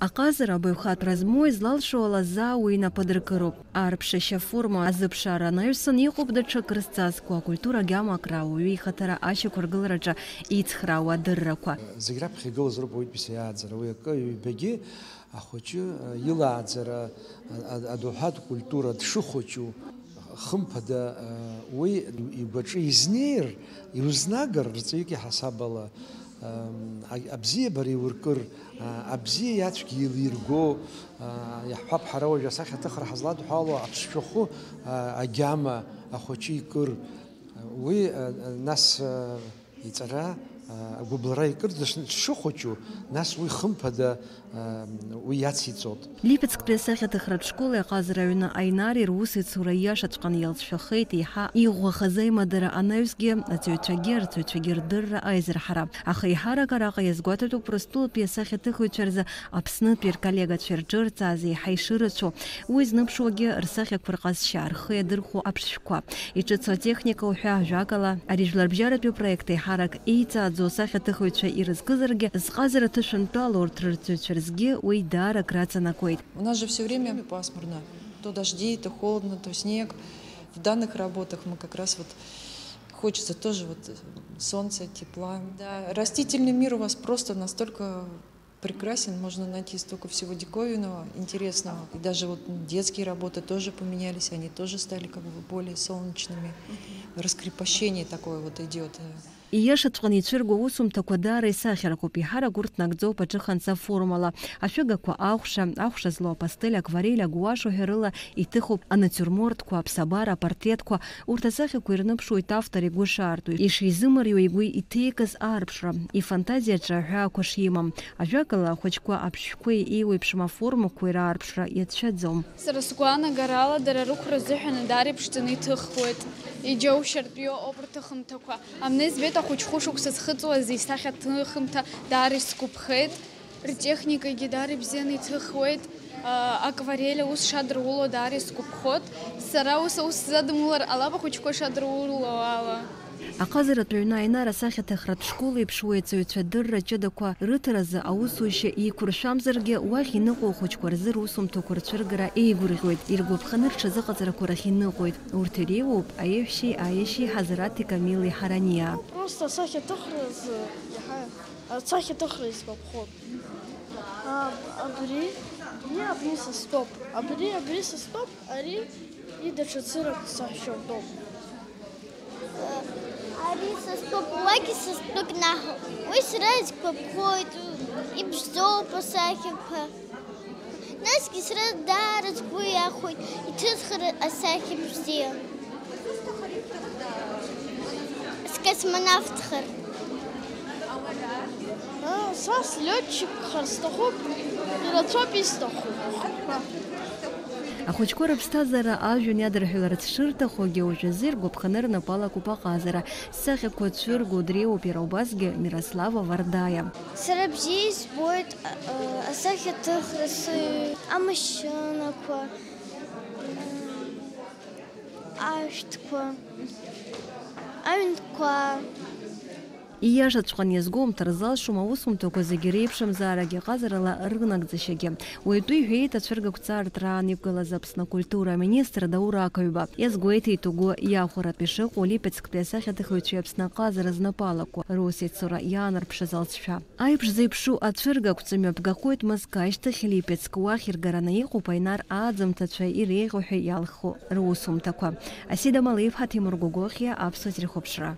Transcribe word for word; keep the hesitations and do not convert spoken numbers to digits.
Аҟазара абаҩхатәра змоу излалшо ала заа уи инапы адыркыроуп. Аарԥшышьа форма азыԥшаара анаҩсан, иҟоуп даҽа крызҵазкуа, акультура агьама акрауа, уаҩы ихаҭара ашьақәыргылараҿы ицхраауа адыррақәа. Зегь раԥхьа игылаз роуп ауаҩытәыҩса иааӡара, уи акы, ҩбагьы ахәыҷы, а, илааӡара, а, а, адоуҳатә культура дшыхәыҷу, хымԥада, а, уи игәаҿы изнеир, иузнагар, рҵаҩык иҳасаб ала, ам, а-, абзиабара иуркыр, а, абзиеи ацәгьеи еилирго, а, иаҳҳәап, ҳара уажә асахьаҭыхра ҳазладҳәало аԥсшәахәы, а, агьама ахәыҷы икыр, уи, а, а, нас, а, иҵара, а, агәыбылра икыр дышхәыҷу, нас уи хымԥада, а, уи иациҵоит. Липецктәи асахьаҭыхратә школи аҟазара аҩны Аинари русеицура ииашаҵәҟьаны иалҵшәахеит, еиҳа иӷәӷәахаз аимадара анаҩсгьы, аҵаҩцәагьы арҵаҩцәагьы рдырра аизырҳара. Аха еиҳарак араҟа иазгәаҭатәуп Урыстәылатәи асахьаҭыхыҩцәа рзы Аԥснытәи рколлегацәа ирҿырҵааз еиҳа ишырацәоу, уи зныԥшуагьы рсахьақәа рҟазшьа, рхы иадырхәо аԥшшәқәа, иҿыцу атехника уҳәа, ажәакала, ари жәларбжьаратәи апроект еиҳарак еиҵааӡоу асахьаҭыхыҩцәа ирызкызаргьы, зҟазара ҭышәынтәалоу урҭ рырҵаҩцәа рзгьы уи даара акраҵанакуеит. У нас же всё время пасмурно. То дожди, то холодно, то снег. В данных работах мы как раз вот хочется тоже вот солнца, тепла. Да, растительный мир у вас просто настолько прекрасен, можно найти столько всего диковинного, интересного. И даже вот детские работы тоже поменялись, они тоже стали как бы более солнечными. Раскрепощение такое вот идёт. Ииашаҵәҟьаны ицәырго аусумҭақәа даара исахьаркуп, еиҳарак урҭ нагӡоуп аҿыханҵа формала. Ашәыгақәа ахәша, ахәша злоу апастель, акварель, агуашь уҳәа рыла иҭыхуп анатиурмортқәа, аԥсабара, апортретқәа, урҭ асахьақәа ирныԥшуеит автор игәы шаарту, ишизымариоу игәы иҭеикыз аарԥшра, ифантазиаҿы аҳәаақәа шимам. Ажәакала, ахәыҷқәа аԥшшәқәеи еиуеиԥшым аформақәеи раарԥшра иацәшәаӡом. Сара сгәаанагарала, дара рықәра азыҳәан даара иԥшӡаны иҭыхуеит, иџьоушьартә иоуп рҭыхымҭақәа. Амни збеит ахәыҷ хәышықәса зхыҵуаз исахьа ҭыхымҭа даара исгәаԥхеит. Ртехникагьы даара ибзианы иҭыхуеит. А, акварель аус шадыруло даара исгәаԥхоит. Сара ус аус сзадымулар ҟалап ахәыҷқәа шадыруло ала. Аҟазаратә аҩны Аинара асахьаҭыхратә школ еиԥш уи аҵаҩцәа адырра ҷыдақәа рыҭаразы аусушьа еиқәыршәамзаргьы, уахь иныҟәо ахәыҷқәа рзы русумҭақәа рцәыргара еигәырӷьоит, иргәаԥханы рҽазыҟаҵарақәа рахь иныҟәоит. Урҭ иреиуоуп Аиашьеи Аиашьеи Ҳазараҭи Камили Ҳараниа. Просто асахьаҭыхразы иаҳа, асахьаҭыхра исгәаԥхоит. А, абри, и абни са стәоуп. Абри, абри са стәоуп, ари, и даҽа цырак саҳәшьа утәоуп. Ари са стәоуп, уагьы са стәык наҳ-, уи сара исгәаԥхоит, иԥшӡоуп асахьақәа. Насгьы сара даара сгәы иахәоит иҭысхыр асахьа бзиа. Скосмонавтхар. Са слётчикхар сҭахуп, ирацәоуп исҭаху. Ахәыҷқәа рыԥсҭазаара ажәҩан иадырҳәаларц шырҭахугьы, уажәазы иргәаԥханы рнапы алакуп аҟазара. Сахьақәа цәырго дреиуоуп иара убасгьы Мирослава Вардаиа. Сара бзиа избоит, а, а, асахьаҭыхра, сы-, амашьынақәа, м, ашәҭқәа, аҩнқәа. Ииашаҵәҟьаны иазгәоумҭар залшом аусумҭақәа зегьы реиԥшымзаарагьы, ҟазарала рынагӡашьагьы. Уи атәы иҳәеит ацәыргақәҵа арҭраан иқәгылаз Аԥсны акультура аминистр Даур Ақаҩба. Иазгәеиҭеит угәы иахәаратәы ишыҟоу Липецктәи асахьаҭыхыҩцәеи Аԥсны аҟазара знапы алаку русеицура иаанарԥшыз алҵшәа. Аиԥш зеиԥшу ацәыргақәҵа мҩаԥгахоит мызк ашьҭахь Липецк, уахь иргараны иҟоуп Аинар ааӡамҭацәа иреиӷьу ҳәа иалху русумҭақәа. Асида Малиԥҳа, Ҭемыр Гогохиа, Аԥсуа телехәаԥшра.